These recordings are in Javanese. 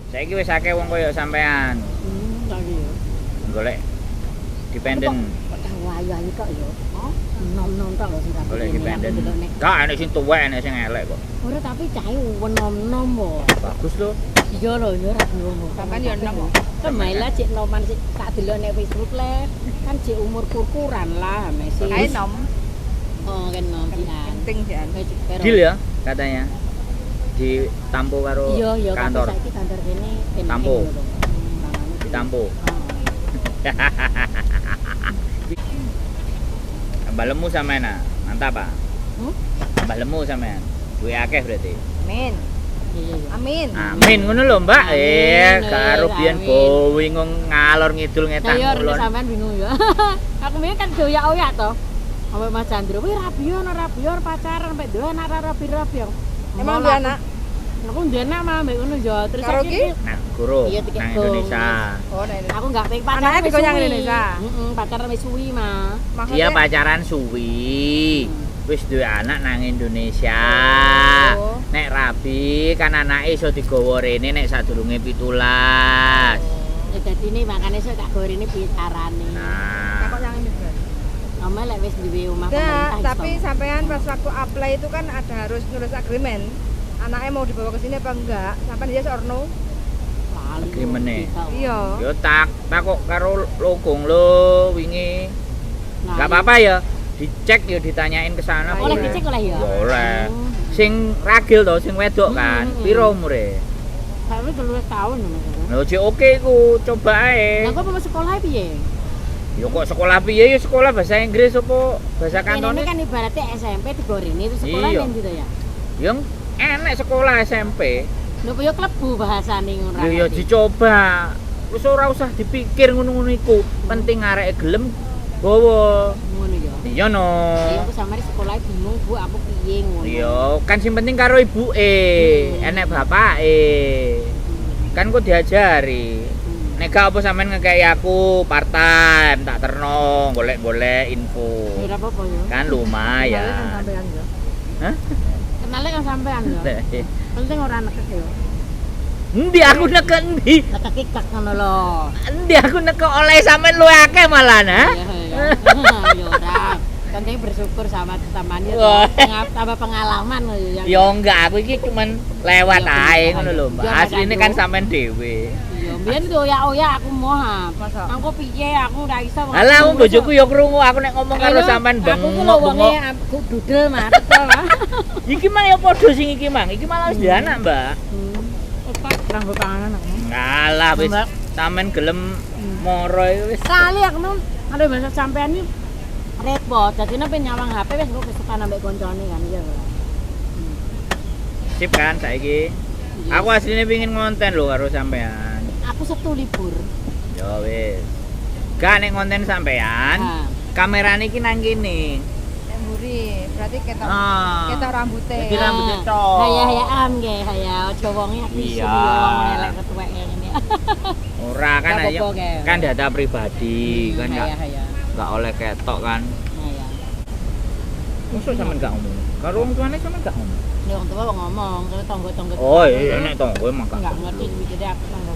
Saiki wis akeh wong koyo sampean Lagi ya. golek dependen, Kok tahu ayu-ayu tok ya. Oh, nom-nom tok lho sing rapi. golek Kene, aku dependen. delok nek. Gak enek sing tuwek, enek sing elek kok. Ora tapi cahe nom-nom kok. Bagus lho. Iya lho, ya ora bingung. Sampean ya enom kok. Kemaila cek noman sik tak delok nek Facebook le, kan cek umur kurkuran lah mesi. Kae nom, Oh, kan nom jian. penting jan. Deal ya katanya. Di Tampo karo Iya, iya kantor. Saiki kantor kene penake Tampo. ngono lho. Di Tampo. Oh. Tambah lemu sampean ah. Mantap ah. Hmm? Tambah lemu sampean. Duwe akeh berarti. Amin. Iya, iya. Amin. Amin ngono lho, Mbak. Amin, Karo biyen amin. bingung ngalor ngidul Nah, ngetan ya rene ngulon. sampean bingung ya. Aku mbiyen kan doyak-oyak to. Sampai Mas Chandra, "Wih, rabi ono rabi ono pacaran sampai duwe anak ra rabi-rabi." Emang duwe anak? Aku duwe anak mah mbek ngono ya. Terus Karo saiki ki? Nah, guru Iya, tiket nang gong. Indonesia. Oh, nah ini. aku enggak pengen pacaran Anaknya wis digoyang suwi. Indonesia? Heeh, pacaran wis suwi mah. Maksudnya Dia pacaran suwi. Wis duwe anak nang Indonesia. Oh. Nek rabi kan anake iso digawa rene nek sadurunge 17. Ya dadi ini makane sok tak gorene piye carane. Nah, Takok yang imigran. Oma lek wis duwe omah Nah, pemerintah tapi iso. sampean pas waktu apply itu kan ada harus nulis agreement. Anaknya mau dibawa ke sini apa enggak? Sampean yes or no? Lali. Agreement-e. Iya. yo tak takok karo lokong lho wingi. Lali. Gak apa-apa ya. Dicek ya ditanyain ke sana Oleh boleh. dicek oleh ya? Boleh. Hmm. Sing ragil to, sing wedok kan. Piro umure? Tapi 13 tahun lho Mas. Lho cek oke iku, coba ae. Lah kok mau sekolah piye? Ya kok sekolah piye ya sekolah bahasa Inggris apa bahasa Ini Kantonis? kan ibaratnya SMP digorene terus sekolah Iya. ning ndi to ya? Yang enek sekolah SMP. Lho kok ya klebu bahasane ngono. Lho ya dicoba. Wis ora usah dipikir ngono-ngono iku. Penting areke gelem gowo. Ngono ya. Iya no. Iya aku samare sekolah bingung Bu, aku piye ngono. Iya, kan sing penting karo ibuke, enek bapake. Kan kok diajari. Nek gak apa sampean ngekeki aku part time, tak terno golek-golek info. Ya ora apa-apa ya. Kan lumayan. Sampean ya. Hah? Kenale kan sampean ya. Penting ora nekek ya. Endi aku nekek endi? Nekek kek ngono lho. Endi aku nekek oleh sampean luwe akeh malah nah. Iya, iya. Ya ora. Penting bersyukur sama temannya Wah. tambah pengalaman lho ya. Ya enggak, aku iki cuman lewat Iya, ae iya. ngono lho, Mbak. Iya, Mas Asline Andrew. kan sampean dhewe. Iya, mbiyen oyak-oyak aku moh. Masa? Aku piye aku ora iso. Alah wong bojoku ya krungu aku nek ngomong karo sampean Aku ku lho wonge bengok-bengok. aku dudel mah teko lah. Iki mah ya padha sing iki mang. Iki malah wis duwe anak, Mbak. Otak rambut panganan aku. Ngalah wis Mbak. sampean gelem moro iku wis. Kali aku mau ada bahasa sampean ini repot. Jadi nek nyawang HP wis kok kesukaan ambek koncone kan iya. Sip kan saiki. Aku asline pengin ngonten lho karo sampean. Aku Sabtu libur. Ya wis. Gak nek ngonten sampean, Nah, kamerane iki nang kene. Yang mburi, berarti ketok Ah. ketok rambutnya. Jadi rambutnya tok. Haya haya am ge, haya aja wonge aku isin Iya. wong elek ketuwek ngene. Ora kan Gak ayo apa-apa, Ge. kan data pribadi kan Haya gak haya. gak oleh ketok kan. Haya. Mosok sampean gak ngomong. Karo wong tuane sampean gak ngomong. Ya wong tua wong ngomong, terus tonggo-tonggo. Oh iya nek tonggo emang gak. Enggak ngerti jadi aku tonggo.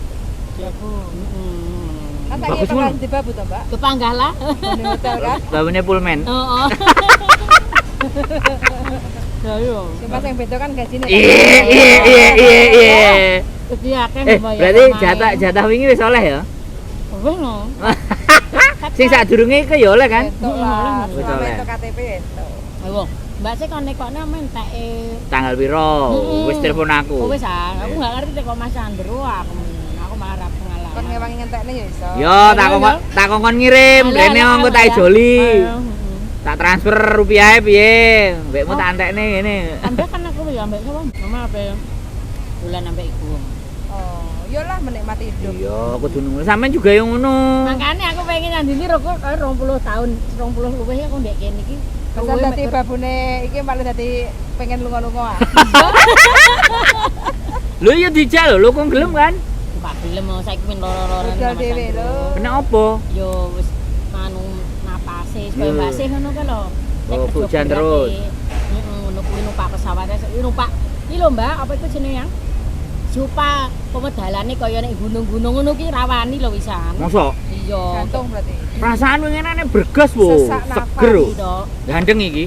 Babu. Heeh. Kan saiki Bagus bakal ngono. dibabu to, Mbak? Kepanggah lah. Di hotel kan. Babune pulmen. Heeh. Ya yo. Cuma yang beda kan gajinya. Iya iya iya iya iya. Terus dia akeh mbayar Berarti omahe. jatah jatah wingi wis oleh ya? Wis no. Sing sadurunge iku ya oleh kan? Entuk lah, Wis selama oleh. itu KTP entuk. Ayo, Mbak sih kon nekokne menteke. Tanggal piro? Wis telepon aku. Oh wis ah, aku enggak ngerti teko Mas Andrew aku. Aku malah ra pengalaman. Kon ngewangi ngentekne ya iso. Yo tak kongkon tak kongkon ngirim, Alah, rene alah, engko tak alah. ijoli. Ayo, heeh. Tak transfer rupiahnya piye? Mbekmu tak antekne ngene. Anda kan aku ya ambek sapa? Mama ape bulan ambek iku. Oh, iyalah menikmati hidup. Iya, kudu nunggu. Sampean juga yang ngono. Makanya aku pengen nyandini rokok 20 tahun, 20 luwih aku ndek kene iki. Pesan dadi babune iki malah dadi pengen lunga-lunga. ah. Lho iya dijak lho, lho kok gelem kan? Gak gelem oh, saiki men loro-loroan. Budal dhewe lho. Kena apa? Yo wis anu napase supaya Yo. basih ngono ka lho. Nek Oh, kerja hujan berat terus. e, heeh, ngono kuwi numpak pesawat. Pesawatnya numpak. Iki lho Mbak, apa iku jenenge yang? Supa pemedalane kaya nek gunung-gunung ngono ki rawani lho wisan. Mosok Iya. Jantung berarti. perasaan winginane bergas wo. Sesak nafas. Seger wo. Iya. Gandeng iki.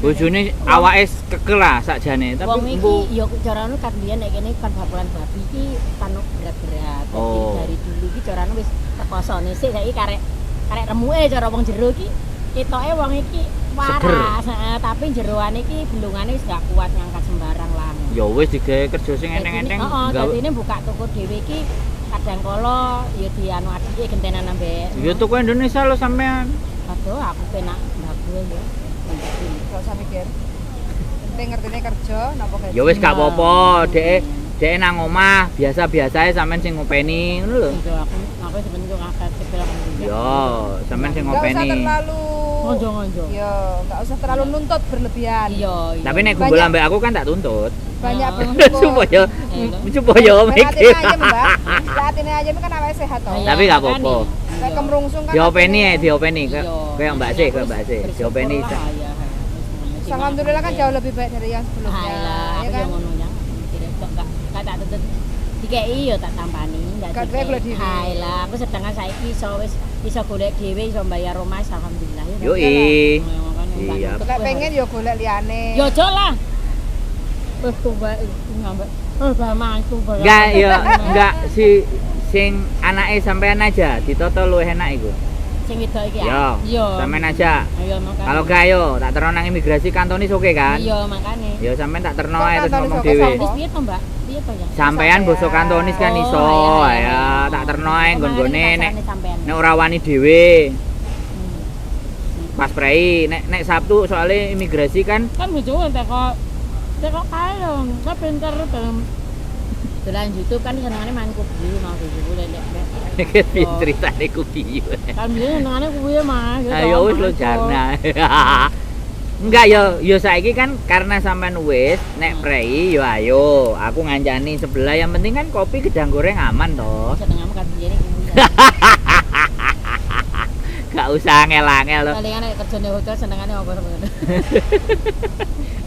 Bojone awake kekel lah sakjane, tapi Wong iki empu ya carane kan biyen nek kene kan bakulan babi iki kan berat-berat. Jadi Oh. dari dulu iki carane wis rekosone sik saiki karek karek remuke cara wong jero iki ketoke wong iki waras, heeh, tapi jeroane iki belungane wis gak kuat ngangkat sembarang lah. Ya wis digawe kerja sing enteng-enteng. Heeh, gawe- dadine buka toko dhewe iki kadang kala ya dianu adike gentenan ambek. Ya toko Indonesia lo sampean. Aduh, aku penak mbaku ya. Gak usah mikir. Penting ngertine kerja napa gaji. Ya wis gak apa-apa, dhek dhek nang omah biasa-biasae sampean sing ngopeni ngono lho. Iya, aku sebenarnya kok ngangkat sepil aku. Ya, sampean sing Nggak usah ngopeni. terlalu Ngonjo-ngonjo. Iya, nggak usah terlalu nuntut berlebihan. Iya, iya. Tapi nek Banyak- kumpul ambek aku kan tak tuntut. Banyak Oh. bersyukur. Supaya Iya. supaya Ben mikir. atine ayem, Mbak. Lah atine ayem kan awake sehat toh. Iya, Tapi gak makanya. apa-apa. Lek kemrungsung kan Diopeni atine- ya, diopeni. Iya. Kayak Mbak C, kayak Mbak C. Diopeni. Bersyukur lah, ya. Wis, Alhamdulillah kan jauh lebih baik dari yang sebelumnya. Alah, Ya aku kan? yo ngono ya. Mikirnya kok gak tak tuntut dikei yo tak tampani, gak Gak duwe golek dhewe. Alah, aku sedangkan saiki iso wis iso golek dhewe, iso bayar rumah, alhamdulillah ya. Yoi. Iya. Iya. Lek pengen yo golek liyane. Yo aja lah. Wis tuwa ngambek. Eh, bah mantu bah. Enggak ya, enggak si sing anake sampean aja ditoto luwih enak iku. Sing wedok iki Yo, ya. Iya. sampean aja. Ayo makane. Kalau gak ayo tak terno nang imigrasi kantonis oke kan? Iya, makane. Ya sampean tak terno Kok ae terus kantonis ngomong oke, dhewe. sapa? Wis piye to, Mbak? Piye to ya? Sampean basa kantonis kan Oh, iso iya, ya, iya. tak terno ae nggon-nggone nek sampean. nek ora wani dhewe. Hmm. Pas prei nek nek Sabtu soalnya imigrasi kan Kan bojoku teko teko kae lho, kan pinter dalam dolan YouTube kan senengane main kubu mau bojoku lek lek. piye ceritane ku piye. Kan biyen senengane kuwi Mas. Ya Ayo toh, wis lo mangan jarna. Enggak yo yo saiki kan karena sampean wis nek prei yo ayo aku ngancani sebelah yang penting kan kopi gedang goreng aman toh. kok. Senengamu kan biyen kuwi. Gak usah angel-angel loh. Palingan nek kerjane hotel senengane apa sebenarnya?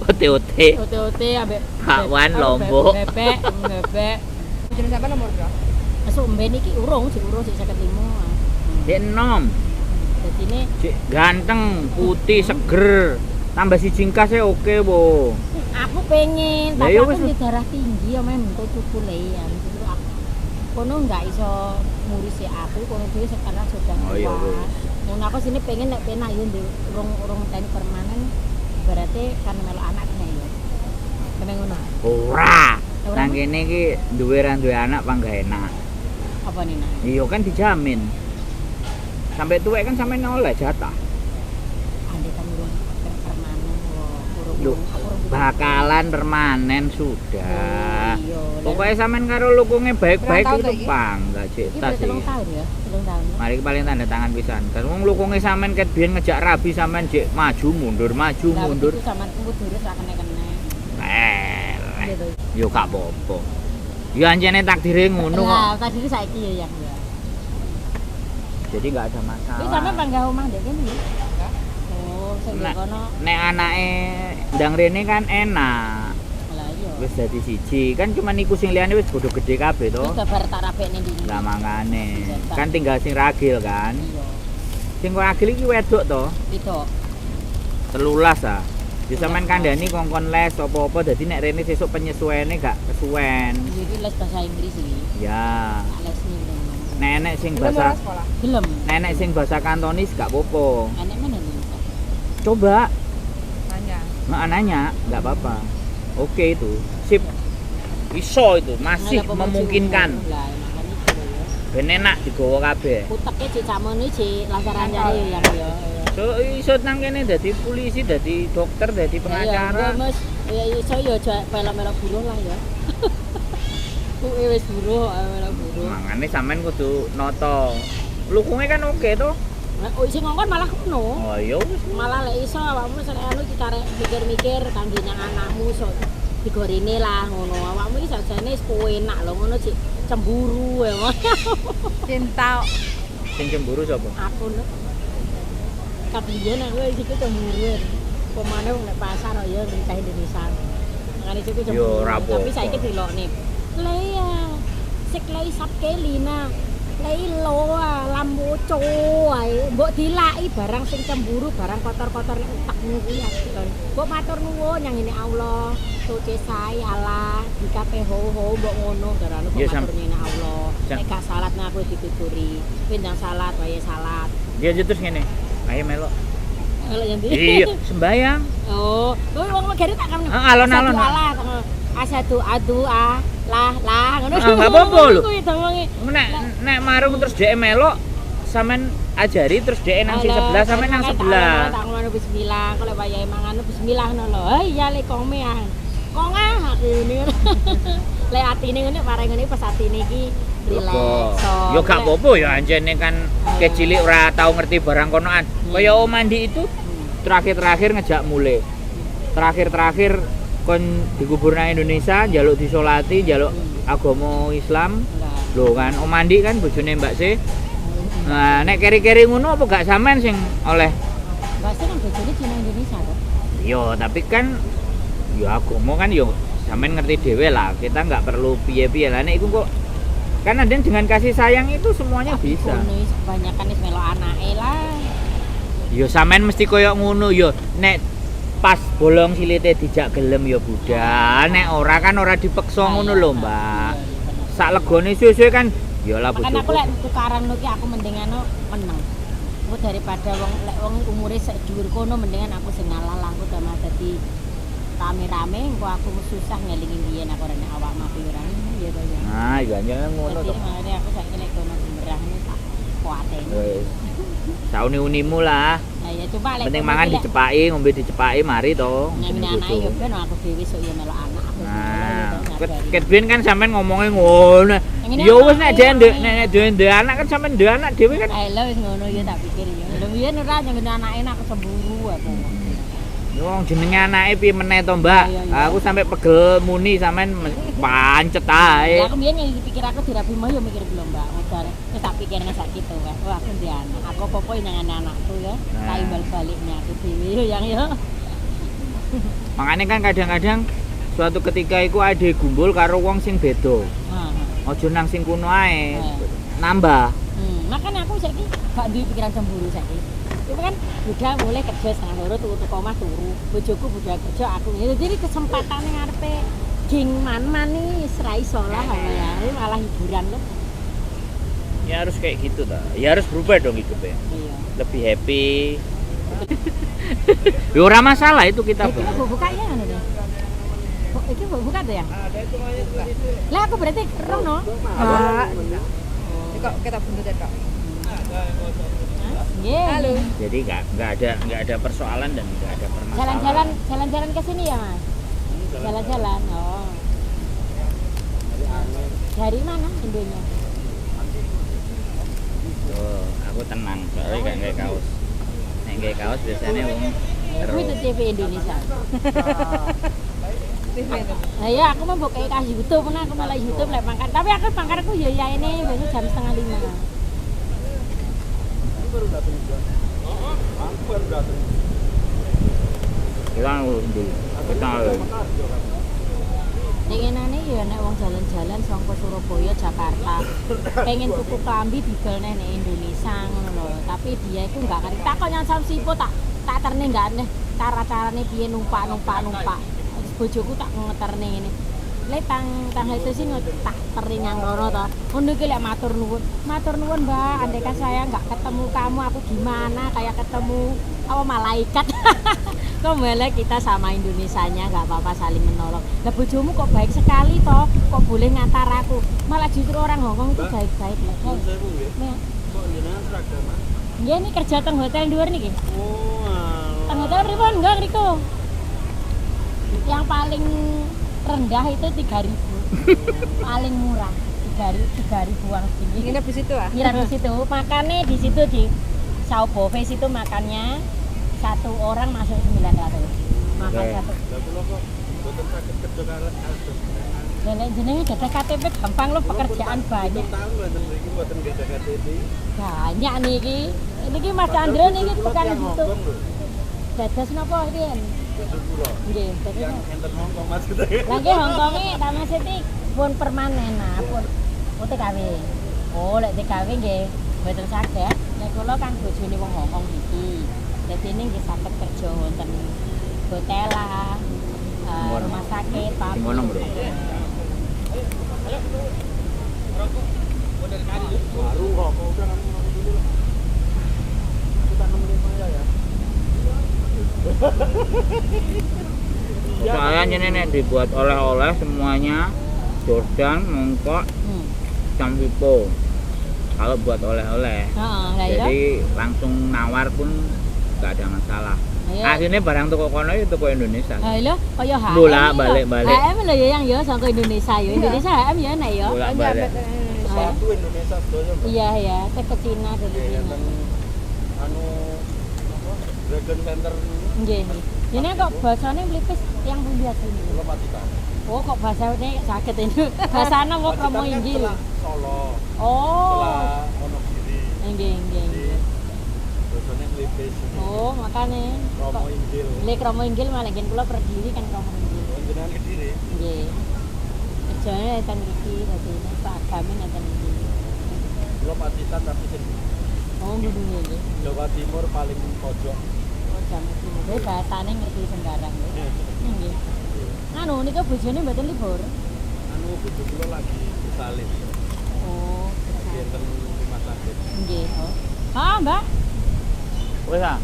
OT-OT. OT-OT ambek Bakwan, apa, lombok. Bebek, bebek. Bojone sampean nomor piro? Masuk mben iki urung, sik urung sik 55. Dek enom, Dadine cek ganteng, putih, seger. Tambah si jingkasnya oke, wo. aku pengen, Lah tapi ya aku wis. di darah tinggi ya men entuk cukule ya. Justru aku kono nggak iso ngurusi aku, kono dhewe sekarang sudah Oh, iya tua. wis. Ngono aku sini pengen nek penak yo ndek urung-urung tani permanen berarti kan melok anak kena yo. Kena ngono. Ora. Ora. Nang kene iki duwe ra duwe anak panggah enak. Apa nih nak? Iya kan dijamin. Sampai tuwek kan sampai oleh jatah. Andai kan urung permanen wo, urung Loh, aku urung bakalan permanen sudah. Oh, iya. Pokoknya sampean karo lukunge baik-baik Pirang tahun itu to iki? bangga Iki cek tas berarti telung iki. tahun ya, 3 tahun. Mari paling tanda tangan pisan. Kan wong lukunge sampean ket biyen ngejak rabi sampean jek maju mundur maju Lah, mundur. itu sampean kudu ra kena-kena. Eh, Iya to. yo gak apa-apa. Ya ancene takdire ngono kok. Lah, tadi saiki ya yang ya. Jadi nggak ada Iki masalah. sampean panggah omah ndek kene ya? Oh, sing Nek- ndek kono. Nek anake ndang rene kan enak. Lah iya. Wis dadi siji. Kan cuman iku sing liyane wis bodho gede kabeh to. Wis bar tak rabekne ndi. Lah mangkane. Kan tinggal sing ragil kan. Iya. Sing ragil iki wedok to. Itu. 13 ah. Ya sampean kandhani kongkon les apa-apa dadi nek rene sesuk penyesuaiane gak kesuwen. Iya iki les bahasa Inggris iki. Ya. Tak les nih. Nek enek sing Belum bahasa ora sekolah. Gelem. nek enek sing bahasa Kantonis gak apa-apa. Enek mana nih? Coba Nanya. nggak nanya, nggak apa-apa. Oke itu. Sip. Iso itu masih Lah, apa memungkinkan. Lah, makane itu lho ya. Ben enak digawa kabeh. Uteke cek sakmono cek lancar-lancare ya yang ya. So iso nang kene dadi polisi, dadi dokter, dadi pengacara. Ya, Mas, ya iso ya aja melok-melok buruh lah ya. Kuwi wis buruh, ayo melok buruh. Mangane sampean kudu noto. Lukunge kan oke to. Nah, oh, sing ngongkon malah ngono. Oh iya wis. Malah lek iso awakmu sing anu iki karek mikir-mikir kangge nyang anakmu iso digorene lah ngono. Awakmu iki sajane wis enak lho ngono cik cemburu ya. Cinta. Sing cemburu sapa? Aku lho. Kabiyen aku wis iku cemburu. Pemane wong nek pasar kok ya cah Indonesia. Omongane iku Yo, cemburu. ora Tapi apa-apa. saiki dilokne. Lea, sik lei sap kelina. Lei loa lamwoco ae. Mbok dilaki barang sing cemburu, barang kotor-kotor nek utekmu kuwi apik kon. Mbok matur nuwun yang ini Allah. Soce sai Allah, dikape ho ho mbok ngono darane mbok Ya, matur nyene Allah. Nek gak salat nah aku dituturi. Kowe ndang salat wae salat. Dia aja terus ngene. Ayo melok. Kalau yang Iya, sembayang. Oh, kowe wong megari tak kan. Ah, alon-alon. Asadu Allah, asadu adu a lah lah ngono. Ah, nggak apa-apa lho. Kuwi domongi. Nek nek marung terus dhek melok sampean ajari terus dhek nang sing sebelah sampean nang sebelah. Tak ngono bismillah, kalau wayahe mangan bismillah ngono lho. Eh iya le kome ah. Kong ah aku ngene. Lek atine ngene pareng ngene pas atine iki relax. Yo gak apa-apa ya anjene kan kecilik ora tau ngerti barang konoan. Kaya Om Andi itu terakhir-terakhir ngejak mulai. Terakhir-terakhir kon dikubur nang Indonesia njaluk disolati, njaluk agama Islam. Lho kan Om Andi kan bojone Mbak C. Nah, nek keri-keri ngono apa gak sampean sing oleh? Pasti kan bojone Cina Indonesia toh. Yo, tapi kan yo agama kan yo sampean ngerti dhewe lah. Kita nggak perlu piye-piye lah nek iku kok kan ada dengan kasih sayang itu semuanya bisa. Ngono wis kebanyakan wis melok anake lah. Yo sampean mesti koyo ngono yo nek pas bolong silite dijak gelem yo budal, nek ora kan ora dipeksa ngono lho, Mbak. Sak legone suwe-suwe kan yo lah Makanya aku bojoku. lek tukaran lho ki aku mendingan meneng. Aku daripada wong lek wong umure sak dhuwur kono mendingan aku sing ngalah lah aku tambah dadi rame-rame engko aku susah ngelingi biyen aku ora nek awakmu aku yo ora ya to ya. Nah, iya anjene ngono Dadi to. makanya aku saiki lek kono gemerah ini tak kuateni. Wis. Sauni-unimu lah. Nah ya coba lek Penting kono mangan ki lek dicepaki, ngombe dicepaki mari to. nyamine Jeneng anake bojo. yo ben aku dhewe sok yo melok anak aku Nah, melok ya ket biyen kan sampean ngomongnya ngono. Yang Ya wis nek anake, dhewe anake. nek dhewe duwe anak kan sampean duwe anak dhewe kan. Ayo wis ngono ya tak pikir ya. Lho biyen ora nyamine anake aku cemburu aku. Wong jenenge anake piye meneh to, Mbak? Iya, iya. Aku sampe pegel muni sampean pancet ae. Lah aku biyen yang dipikir aku dirabi mau ya mikir belum Mbak. Udah terus tak pikirne saiki to Mbak. Wah aku ndek anak. Aku apa-apa yang anakku ya. Nah. Tak imbal baliknya aku dhewe yo yang yo. Makanya kan kadang-kadang suatu ketika iku ade gumbul karo wong sing beda. Heeh. Aja nang sing kuno ae. Nah. Nambah. Makanya aku saiki gak duwe pikiran cemburu saiki. Itu kan budal mulai kerja 1:30 turu teko omah turu. Bojoku budal kerja aku. Ya, jadi kesempatane ngarepe geng man-man nih wis ra iso lah ya. Ini malah hiburan loh. Ya harus kayak gitu ta. Ya harus berubah dong hidupnya. Iya. Lebih happy. Ya ora masalah itu kita. Iki mau buka ya ngono deh. Iki mau buka tuh ya? Lah aku berarti rono. Mbak. Ini kok kita buntut ya, Kak? Nggih. Halo. Jadi nggak ada persoalan dan nggak ada permasalahan. Jalan-jalan jalan-jalan ke sini ya, Mas? Jalan-jalan. Oh. Dari mana Indonya? Oh, aku tenang soalnya gak nggak kaos. Nek nggak kaos biasanya wong Kuwi itu TV Indonesia. TV itu. Nah ya aku mau buka kasih YouTube, nah aku malah YouTube lek makan. Tapi aku makan aku ya ya ini biasanya jam 4:30. Hilang dulu. Kita Pengenane ya nek wong jalan-jalan saka Surabaya Jakarta pengen tuku klambi didol neh nek Indonesia ngono lho. Tapi dia iku enggak ngerti. Tak kok nyang Samsipo tak tak terne enggak aneh cara-carane piye numpak numpak numpak. Terus bojoku tak ngeterne ngene. Le tang tang itu sih tak terne nyang rono to. Ngono iki lek matur nuwun. Matur nuwun, Mbak. Andaikan saya enggak ketemu kamu aku gimana kayak ketemu apa malaikat. Kok malah kita sama Indonesianya nggak apa-apa saling menolong. Lah bojomu kok baik sekali toh, kok boleh ngantar aku. Malah justru orang Hongkong itu baik-baik lah. Nuwun sewu nggih. Ya. Kok jenengan seragam? Nggih ini kerja teng hotel dhuwur niki. Oh, alah. Teng hotel pripun enggak niku? Yang paling rendah itu 3.000. Paling murah 3.000 3.000 uang segini. Nginep di situ ah. Nginep di situ, makannya di situ di Sao Bofe situ makannya satu orang masuk 900. Makan Oke. satu. Lah kula kok mboten saged kerja karo kados jenengan. Lah nek jenenge gadah KTP gampang lo pekerjaan banyak. Tahun mboten mriki mboten gadah KTP. Banyak niki. Niki Mas Chandra niki tukang YouTube. Dados napa riyen? Bojo kula. Nggih, dadi Yang enten Hongkong maksudnya. Lah nggih Hongkonge ta Mas iki pun permanen nah, pun oh TKW. Oh, lek TKW nggih mboten saged. Nek kula kan bojone wong Hongkong iki. Dadi ini nggih saged kerja wonten hotel lah, Ngono. rumah sakit, Sing pabrik. ngono, Bro. Baru rokok udah kamu rokok dulu lah. Aku tak nemenin Maya ya. Soalnya ini nek dibuat oleh-oleh semuanya Jordan, Mongkok, Samvipo. Kalau buat oleh-oleh. Heeh, lah iya. Jadi langsung nawar pun nggak ada masalah. Iya. Aslinya barang toko kono itu toko Indonesia. Ha lho, kaya HM. Bolak, lho. balik, balik. HM lho ya yang ya saka Indonesia ya. Indonesia HM ya nek ya. Bolak Kan balik. nyampe ke Indonesia. Sepatu Indonesia sedoyo, Mbak. Iya, saya ke Cina dari Nggih, Cina. enten anu apa? Dragon Center niku. Nggih. Ini kok bahasane mlipis yang pundi asline? Kula Pacitan. Oh, kok bahasane saged ini. Bahasane apa Pacitan kromo kan inggil? celak Solo. Oh. Celak Wonogiri. Nggih, nggih. Jadi basane mlipis. Oh, makane Kromo kok inggil. le kromo inggil malah ngen kula Kediri kan kromo inggil. Jenengan Kediri. Nggih. Kerjane enten mriki dadi ini Pak Agame enten mriki. Kula Pacitan tapi sing Oh, ngene nggih. Jawa Timur paling pojok. Oh, jamu timur. Nggih, bahasane ngerti sembarang nggih. Nggih. Anu nika bojone mboten libur. Anu bojo kula lagi bersalin. Oh, Lagi enten rumah sakit. nggih. Oh. Ah, Mbak. Wes ah.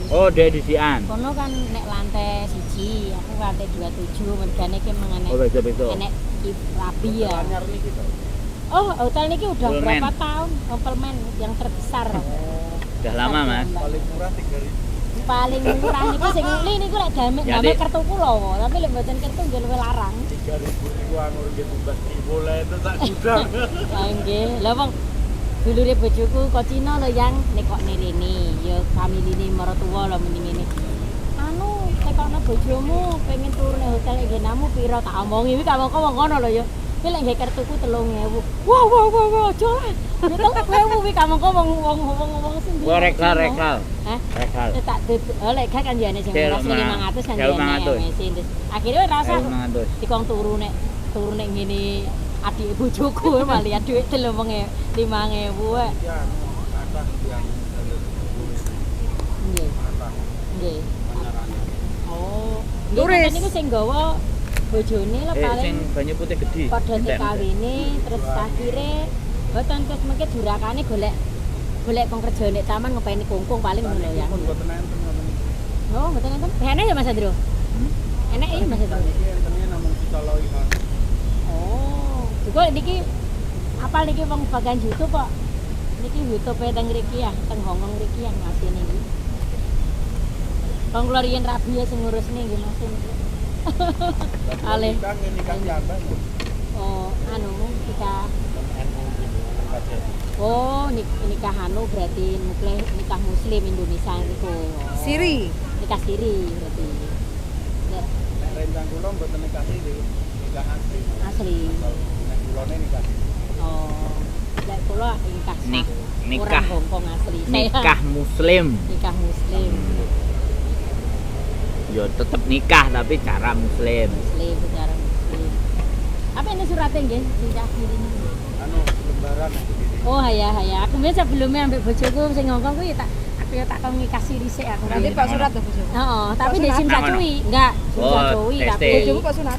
Oh, dia di Sian. Kono kan nek lantai 1, aku lantai 27, mergane ki mengenai Oh, besok-besok. enek ki rabi ya. Anyar niki to. Oh, hotel niki udah Pullman. berapa tahun? Oh, Pullman yang terbesar. Udah lama, Mas. Paling murah 3000. Paling murah niku sing nguli niku lek damel Ya, damel Dik. kertu kula, tapi lek mboten kertu nggih luwih larang. 3000 niku anggur nggih tumbas boleh itu sak gudang. Ah nggih. Lah wong dulure bojoku kok Cina lho yang nek kok nirene, ya familine maratuwa lho mending ngene. Anu tekokno bojomu pengen turu ning hotel nggenamu pira tak omongi kuwi kamangka wong kono lho ya. Kuwi lek nggae kertuku 3000. Wah wah wah wah aja lah. Ya 3000 kuwi kamangka wong wong wong wong sing Gua rekal, rekal. Hah? Rekal. Tak oh lek gak kan jane sing murah sing 500 kan jane mesin. Terus akhirnya rasa 1500. dikong turu nek ngene adik bojoku malah lihat duit 5000 wae. Iki anu kathah tiyang Nggih. kathah Nggih. anyar-anyar. Oh, nggih Turis. niku sing gawa bojone lah Eh, paling sing banyu putih gede. padha Entek. TKW-ne terus akhire boten terus mengke jurakane golek golek kong kerja nek taman ngopeni kungkung paling ngono ya. Pun boten enten ngoten iki. Oh, mboten enten. Enek ya Mas Andro? Enek iya Mas Andro. Niki entene namung Cicoloihan. Oh, juga niki apal niki wong bagian YouTube kok. Niki YouTube-e teng mriki ya, teng Hongkong mriki ya Mas niki. Wong kula riyen rabi ya sing ngurusne nggih Mas niki. Ale. Nikah nggih nikah piyambak. Oh, anu nikah. Teng NU gitu, teng KJRI. Oh, nikah anu berarti nikah muslim Indonesia niku. Oh. Siri. Nikah siri berarti. Nek Nek rencang kula mboten nikah siri, nikah asli. asli. Asal nek kulone nikah siri. Oh, nek kula nikah sah. Nikah. Orang Hongkong asli. Saya Nikah muslim. nikah muslim. Ya tetep nikah tapi cara muslim. Muslim secara muslim. Apa ini suratnya nggih? Nikah siri ini. Anu lembaran nek Kediri. Oh ya ya, aku biyen sebelumnya ambek bojoku sing Hongkong kuwi tak aku ya tak kon nikah siri sik aku. Berarti Pak Surat tuh bojomu. Heeh, tapi Pak di sim Sunat? sacui, enggak, sim Oh, sacui testing. tapi Bojomu kok sunat?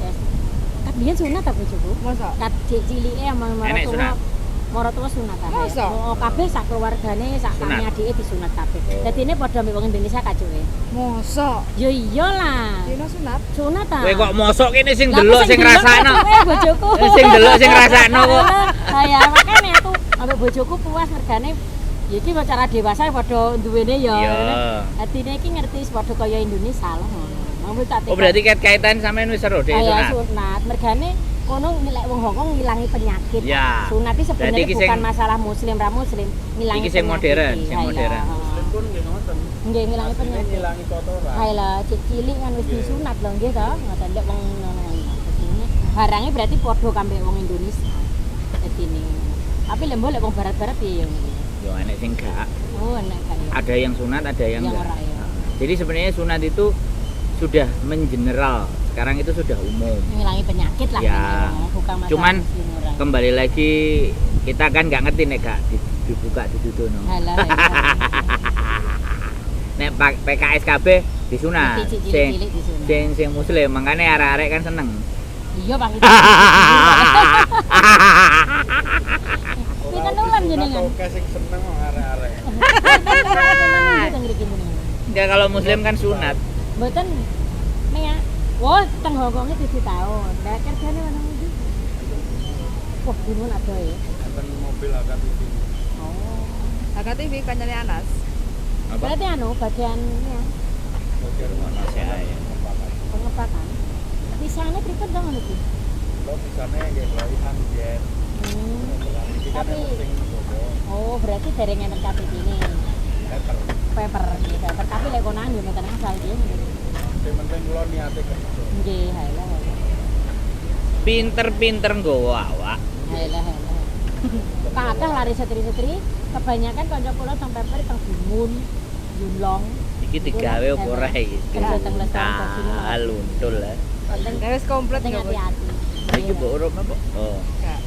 Tapi biyen sunat ta bojoku? Masa? Kat cilike sama Enek maratuwa. sunat? Maratuwa sunat ta. Masa? Oh, kabeh sak keluargane, sak Sunat. kami adike disunat kabeh. Oh. Dadine padha ambek wong Indonesia kacuke. Masa? Ya iyalah. Dino sunat? Sunat ta. Kowe kok mosok kene sing Lah, aku delok sing ngrasakno. kacuke bojoku. Sing delok sing ngrasakno kok. Lah ya makane aku ambek bojoku puas mergane ya iki cara dewasa padha duwene ya. Iya. Atine iki ngerti padha kaya Indonesia lah ngono. Mau tak Oh berarti kait-kaitan sampean wis seru dek Kaya sunat. sunat. Mergane kono lek wong Hongkong ngilangi penyakit. Ya. Sunat iki sebenarnya Berarti iki bukan sing- masalah muslim ra muslim, ngilangi Iki sing penyakit modern, iki. sing Hai lah, modern. heeh. Muslim pun nggih ngoten. Nggih ngilangi Asline penyakit. ngilangi kotoran. Hai lah, cilik kan wis Nggih. disunat lho nggih to. Ngoten lek wong ngono. Dadine barangnya berarti padha kambek wong Indonesia. Dadine. Tapi lek mbok lek wong barat-barat piye ya ngene. Yo enek sing gak. Oh, enak kan ya. Ada yang sunat, ada yang Yang enggak. ora ya. Jadi sebenarnya sunat itu sudah mengeneral. Sekarang itu sudah umum. Ngilangi penyakit lah Ya. kan, bukan masalah Cuman muslim ora. kembali lagi kita kan nggak ngerti nek gak dibuka didudono. Halah, halah. Nek PKS KB disunat. Mesti Sing cilik-cilik disunat. sing sing muslim makanya arek-arek kan seneng. Iya, Pak. Pinten wulan jenengan? Oke sing seneng wong arek-arek. Pinten ngriki jenengan? Enggak, kalau muslim kan sunat. Mboten. Nek wah, teng Hongkonge 7 tahun. Lah kerjane mana ndi? Wah, gunung ada ya. Enten mobil HKTV. Oh. HKTV kancane Anas. Apa? Berarti anu bagiannya Bagian Ono sih ae. pengepakan. Pisangnya pripun dong ngono iki? Lo bisane nggih laihan biyen. Iki kan sing nggowo Oh, berarti dereng enten KTP ini. paper. Paper, nggih, paper. Tapi lek konangan yo mboten asal nggih. Sing penting kula niate kerja. Nggih, halah. Halah. Pinter-pinter nggawa awak. Halah, halah. Kathah lari setri-setri, kebanyakan kanca kula teng paper teng Dungun, Yunlong. Iki digawe apa ora iki? Kerja teng restoran bajine. Luntul lah. Penting Ya wis komplit penting ya, Bos. hati-hati. Iki mbok urip apa? Oh, Enggak.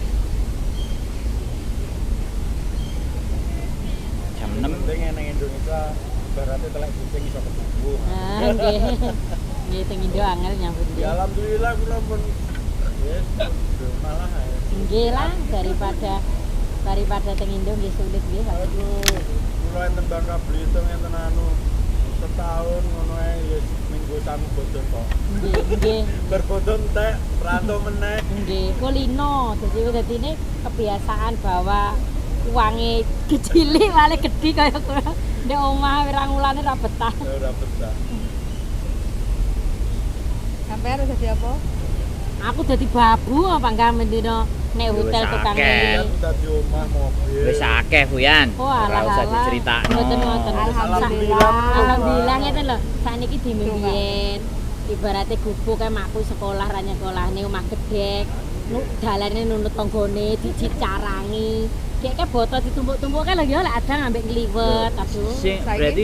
jam Sing 6. penting nang Indonesia ibaratnya telek kucing iso ketemu. Ah, nggih. Nggih teng Indo angel nyambut Ya nggih. alhamdulillah kula pun wis malah ae. Nggih lah daripada daripada teng Indo nggih sulit nggih. Aduh, kula enten Bangka Belitung enten anu setahun ngono ae ya minggu sangu bodo kok. Nggih, nggih. Berbodo entek, rantau meneh. Nggih, kulino. Dadi dadine kebiasaan bahwa uange kecil malah gede kaya kula. Ndek omah pirang wulane ra betah. Ya ora betah. Sampean wis dadi apa? Aku dadi babu apa enggak mendino nek hotel Wis tukang akeh. ini. Kan dadi omah mobil. Wis akeh Fuyan. Oh, Ora alah, usah alah. diceritakno. Mboten ngoten. Alhamdulillah. Alhamdulillah ngeten lho. Sakniki dimimpiin. Ibarate gubuk kae makku sekolah ra nyekolahne omah gedhek. Nu dalane nunut tanggane dijicarangi. Gek ke boto ditumpuk-tumpuk kan lho ya lek ada ngambek ngliwet. Aduh. Sing Saiki? berarti